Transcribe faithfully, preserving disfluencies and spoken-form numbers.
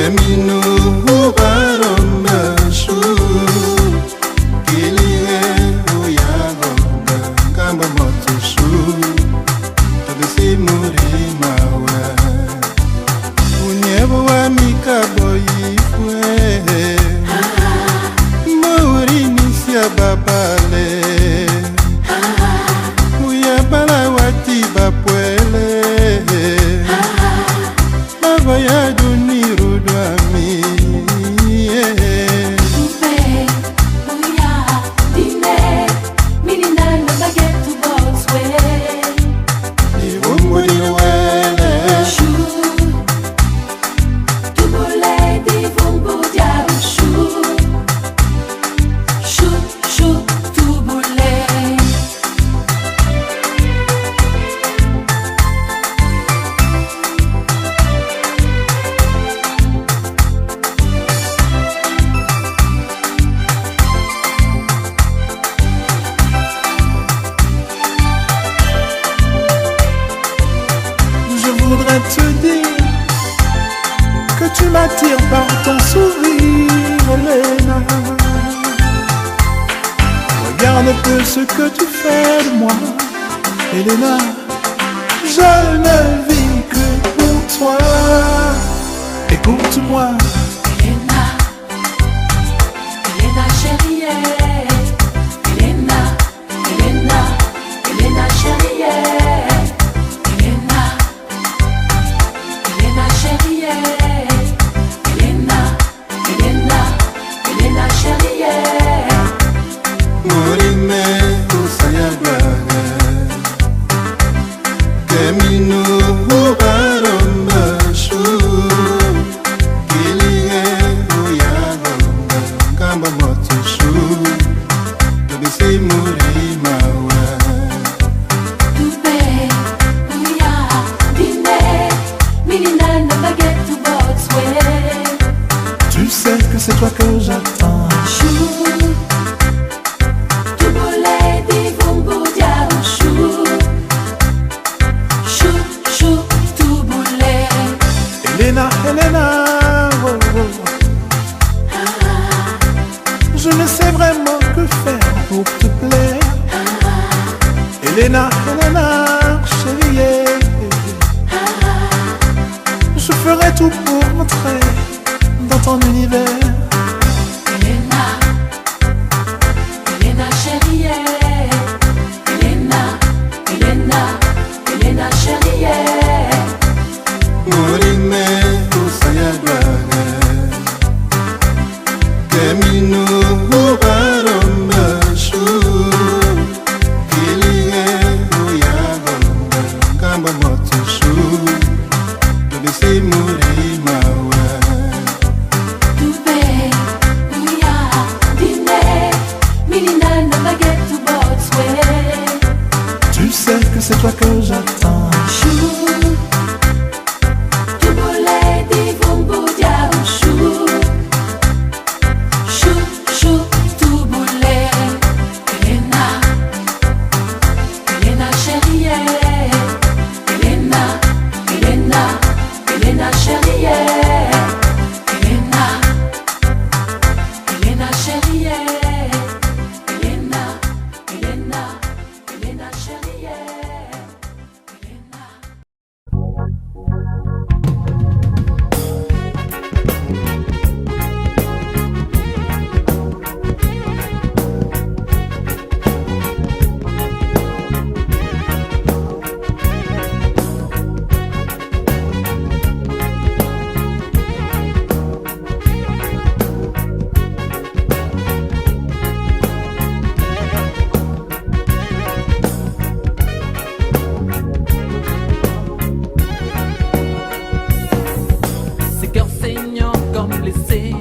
Kè minu u barombe chou, kilinge u yarombe nkambwe moto chou, tobisi murima we. Unyebu wa mika boyi fwe, mori nisia babale, u yabala wati bapwele. Mavoyadju ni rudwami, eh. Mpe, muya, dine, minina no bagetu botswe. Divumbu diwele. Chou. Tubule divumbu dia chou. Chou, chou, tubule. Je voudrais te dire que tu m'attires par ton sourire, Elena. Regarde un peu ce que tu fais de moi, Elena. Je ne vis que pour toi. Écoute-moi. Elena, Elena chérie, Elena, Elena, Elena chérie, Elena, Elena chérie, Elena, Elena, Elena chérie, mori me u saya dwaga. Kè minu u barombe chou, kilinge u yarombe nkambwe moto chou, tobisi murima we. Tube, muya, dine, minina no bagetu botswe. Tu sais que c'est toi que j'attends. Chou. Tubule divumbu dia chou. Chou, chou, tubule. Elena, Elena, oh, oh. Je ne sais vraiment que faire pour te plaire. Elena, Elena, chérie, je ferai tout pour entrer dans ton univers. Elena, Elena chérie, Elena, Elena, Elena chérie. Mori me u saya dwaga. Kè minu u barombe chou, kilinge u yarombe nkambwe moto chou, tobisi murima we. Tube, muya, dine, minina no bagetu botswe. Tu sais que c'est toi que j'attends. Chou. Tubule divumbu dia chou. Chou, chou, tubule. Elena, Elena chérie, Elena, Elena, Elena chérie, Elena, Elena chérie, Elena, Elena, Elena chérie, Elena. Sès cœurs saignants comme blessés,